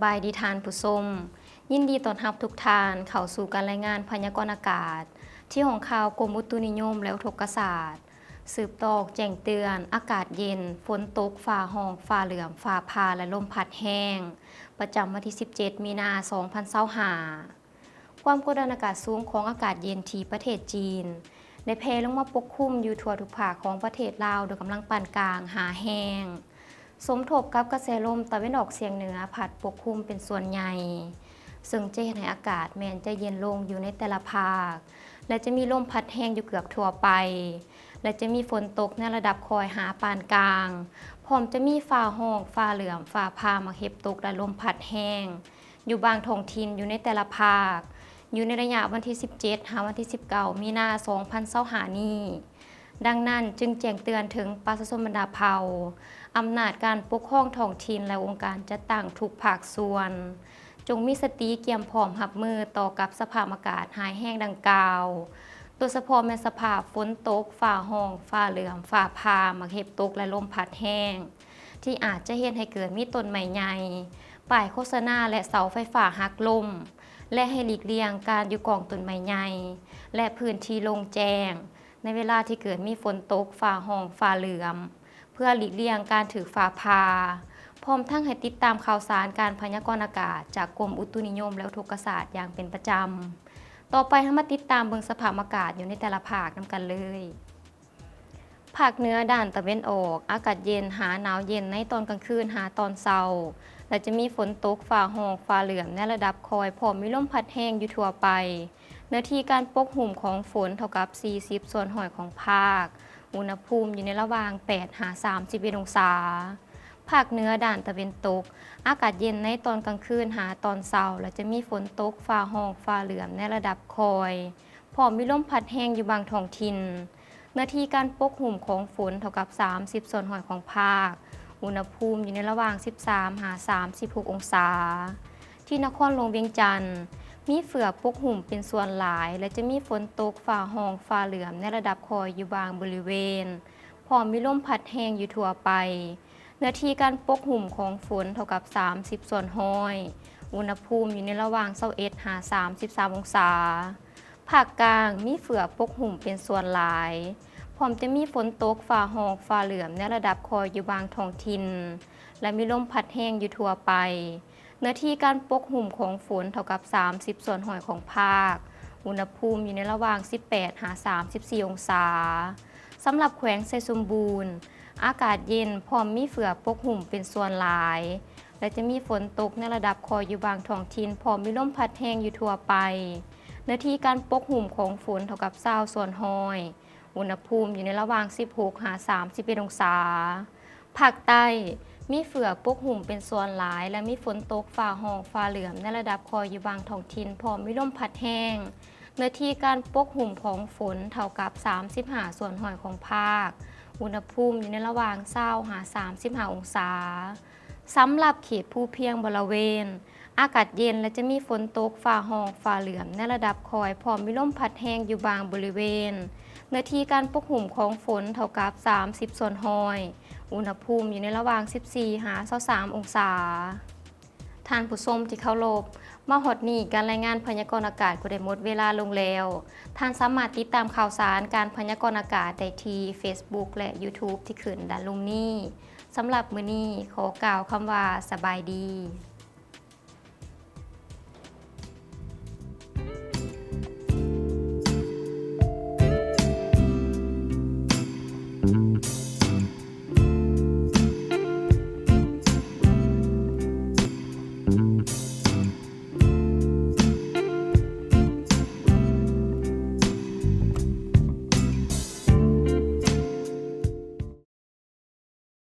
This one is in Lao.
ບາຍດີທ່ານຜູ້ຊົມ, ຍິນດີຕ້ອນຮັບທຸກທ່ານເຂົ້າສູ່ການລາຍງານພະຍາກອນອາກາດ ທີ່ຫ້ອງຂ່າວກົມອຸຕຸນິຍົມ ແລະ ອຸທົກກະສາດ ສືບຕອກແຈ້ງເຕືອນ ອາກາດເຢັນ, ຝົນຕົກ, ຟ້າຮ້ອງ, ຟ້າເຫຼື້ອມ, ຟ້າຜ່າ ແລະ ລົມພັດແຮງ ປະຈຳວັນທີສິບເຈັດ ມີນາ ສອງພັນຊາວຫ້າ. ຄວາມກົດດັນອາກາດສູງຂອງອາກາດເຢັນທີ່ປະເທດຈີນ ໄດ້ແຜ່ລົງມາປົກຄຸມຢູ່ທົ່ວທຸກພາກຂອງປະເທດລາວ ດ້ວຍກຳລັງປານກາງຫາແຮງ, ສົມທົບກັບກະແສລົມຕາເວັນອອກສຽງເໜືອພັດປົກຄຸມເປັນສ່ວນໃຫຍ່, ເຊິ່ງຈະເຮັດໃຫ້ອາກາດແມ່ນຈະເຢັນລົງຢູ່ໃນແຕ່ລະພາກ ແລະ ຈະມີລົມພັດແຮງຢູ່ເກືອບທົ່ວໄປ ແລະ ຈະມີຝົນຕົກໃນລະດັບຄ່ອຍຫາປານກາງ, ພ້ອມຈະມີຟ້າຮ້ອງ, ຟ້າເຫຼື້ອມ, ຟ້າຜ່າ, ໝາກເຫັບຕົກ ແລະ ລົມພັດແຮງ ຢູ່ບາງທ້ອງຖິ່ນຢູ່ໃນແຕ່ລະພາກ ຢູ່ໃນໄລຍະວັນທີສິບເຈັດ ຫາວັນທີສິບເກົ້າ ມີນາ ສອງພັນຊາວຫ້າ ນີ້. ດັ່ງນັ້ນຈຶ່ງແຈ້ງເຕືອນເຖິງປະຊາຊົນບັນດາເຜົ່າ, ອຳນາດການປົກຄອງທ້ອງຖິ່ນ ແລະ ອົງການຈັດຕັ້ງທຸກພາກສ່ວນ ຈົ່ງມີສະຕິກຽມພ້ອມຮັບມືຕໍ່ກັບສະພາບອາກາດຮ້າຍແຮງດັ່ງກ່າວ, ໂດຍສະເພາະແມ່ນສະພາບຝົນຕົກ, ຟ້າຮ້ອງ, ຟ້າເຫຼື້ອມ, ຟ້າຜ່າ, ໝາກເຫັບຕົກ ແລະ ລົມພັດແຮງ ທີ່ອາດຈະເຮັດໃຫ້ເກີດມີຕົ້ນໄມ້ໃຫຍ່, ປ້າຍໂຄສະນາ ແລະ ເສົາໄຟຟ້າຫັກລົ້ມ ແລະ ໃຫ້ຫຼີກລ່ຽງການຢູ່ກ້ອງຕົ້ນໄມ້ໃຫຍ່ ແລະ ພື້ນທີ່ໂລ່ງແຈ້ງ ໃນເວລາທີ່ເກີດມີຝົນຕົກ, ຟ້າຮ້ອງ, ຟ້າເຫຼື້ອມ ເພື່ອຫຼີກລ່ຽງການຖືກຟ້າຜ່າ, ພ້ອມທັງໃຫ້ຕິດຕາມຂ່າວສານການພະຍາກອນອາກາດຈາກກົມອຸຕຸນິຍົມ ແລະ ອຸທົກກະສາດຢ່າງເປັນປະຈຳ. ຕໍ່ໄປເຮົາມາຕິດຕາມເບິ່ງສະພາບອາກາດຢູ່ໃນແຕ່ລະພາກນຳກັນເລີຍ. ພາກເໜືອດ້ານຕາເວັນອອກ ອາກາດເຢັນຫາໜາວເຢັນໃນຕອນກາງຄືນຫາຕອນເຊົ້າ ແລະ ຈະມີຝົນຕົກ, ຟ້າຮ້ອງ, ຟ້າເຫຼື້ອມໃນລະດັບຄ່ອຍ ພ້ອມມີລົມພັດແຮງຢູ່ທົ່ວໄປ. ເນື້ອທີ່ການປົກຫຸ້ມຂອງຝົນເທົ່າກັບສີ່ສິບສ່ວນຮ້ອຍຂອງພາກ, ອຸນຫະພູມຢູ່ໃນລະຫວ່າງແປດຫາສາມສິບເອັດອົງສາ. ພາກເໜືອດ້ານຕາເວັນຕົກ ອາກາດເຢັນໃນຕອນກາງຄືນຫາຕອນເຊົ້າ ແລະ ຈະມີຝົນຕົກ, ຟ້າຮ້ອງ, ຟ້າເຫຼື້ອມໃນລະດັບຄ່ອຍ ພ້ອມມີລົມພັດແຮງຢູ່ບາງທ້ອງຖິ່ນ. ເນື້ອທີ່ການປົກຫຸ້ມຂອງຝົນເທົ່າກັບສາມສິບສ່ວນຮ້ອຍຂອງພາກ, ອຸນຫະພູມຢູ່ໃນລະຫວ່າງສິບສາມຫາສາມສິບຫົກອົງສາ. ທີ່ນະຄອນຫຼວງວຽງຈັນ ມີເຝືອປົກຫຸ້ມເປັນສ່ວນຫຼາຍ ແລະ ຈະມີຝົນຕົກ, ຟ້າຮ້ອງ, ຟ້າເຫຼື້ອມໃນລະດັບຄ່ອຍຢູ່ບາງບໍລິເວນ, ພ້ອມມີລົມພັດແຮງຢູ່ທົ່ວໄປ. ເນື້ອທີ່ການປົກຫຸ້ມຂອງຝົນເທົ່າກັບສາມສິບສ່ວນຮ້ອຍ, ອຸນຫະພູມຢູ່ໃນລະຫວ່າງຊາວເອັດຫາສາມສິບສາມອົງສາ. ພາກກາງ ມີເຝືອປົກຫຸ້ມເປັນສ່ວນຫຼາຍ, ພ້ອມຈະມີຝົນຕົກ, ຟ້າຮ້ອງ, ຟ້າເຫຼື້ອມໃນລະດັບຄ່ອຍຢູ່ບາງທ້ອງຖິ່ນ ແລະ ມີລົມພັດແຮງຢູ່ທົ່ວໄປ. ເນື້ອທີ່ການປົກຫຸ້ມຂອງຝົນເທົ່າກັບສາມສິບສ່ວນຮ້ອຍຂອງພາກ, ອຸນຫະພູມຢູ່ໃນລະຫວ່າງສິບແປດຫາສາມສິບສີ່ອົງສາ. ສຳລັບແຂວງໄຊສົມບູນ ອາກາດເຢັນ ພ້ອມມີເຝືອປົກຫຸ້ມເປັນສ່ວນຫຼາຍ ແລະ ຈະມີຝົນຕົກໃນລະດັບຄ່ອຍຢູ່ບາງທ້ອງຖິ່ນ ພ້ອມມີລົມພັດແຮງຢູ່ທົ່ວໄປ. ເນື້ອທີ່ການປົກຫຸ້ມຂອງຝົນເທົ່າກັບຊາວສ່ວນຮ້ອຍ, ອຸນຫະພູມຢູ່ໃນລະຫວ່າງສິບຫົກຫາສາມສິບເອັດອົງສາ. ພາກໃຕ້ ມີເຝືອປົກຫຸ້ມເປັນສ່ວນຫຼາຍ ແລະ ມີຝົນຕົກ, ຟ້າຮ້ອງ, ຟ້າເຫຼື້ອມໃນລະດັບຄ່ອຍຢູ່ບາງທ້ອງຖິ່ນ ພ້ອມມີລົມພັດແຮງ. ເນື້ອທີ່ການປົກຫຸ້ມຂອງຝົນເທົ່າກັບສາມສິບຫ້າສ່ວນຮ້ອຍຂອງພາກ, ອຸນຫະພູມຢູ່ໃນລະຫວ່າງຊາວຫາສາມສິບຫ້າອົງສາ. ສຳລັບເຂດພູພຽງບໍລະເວນ ອາກາດເຢັນ ແລະ ຈະມີຝົນຕົກ, ຟ້າຮ້ອງ, ຟ້າເຫຼື້ອມໃນລະດັບຄ່ອຍ ພ້ອມມີລົມພັດແຮງຢູ່ບາງບໍລິເວນ. ເນື້ອທີ່ການປົກຫຸ້ມຂອງຝົນເທົ່າກັບສາມສິບສ່ວນຮ້ອຍ, ອຸນຫະພູມຢູ່ໃນລະຫວ່າງສິບສີ່ຫາຊາວສາມອົງສາ. ທ່ານຜູ້ຊົມທີ່ເຄົາລົບ, ມາຮອດນີ້ການລາຍງານພະຍາກອນອາກາດກໍໄດ້ໝົດເວລາລົງແລ້ວ. ທ່ານສາມາດຕິດຕາມຂ່າວສານການພະຍາກອນອາກາດໄດ້ທີ່ Facebook ແລະ YouTube ທີ່ຂຶ້ນດ້ານລຸ່ມນີ້. ສຳລັບມື້ນີ້ ຂໍກ່າວຄຳວ່າ ສະບາຍດີ.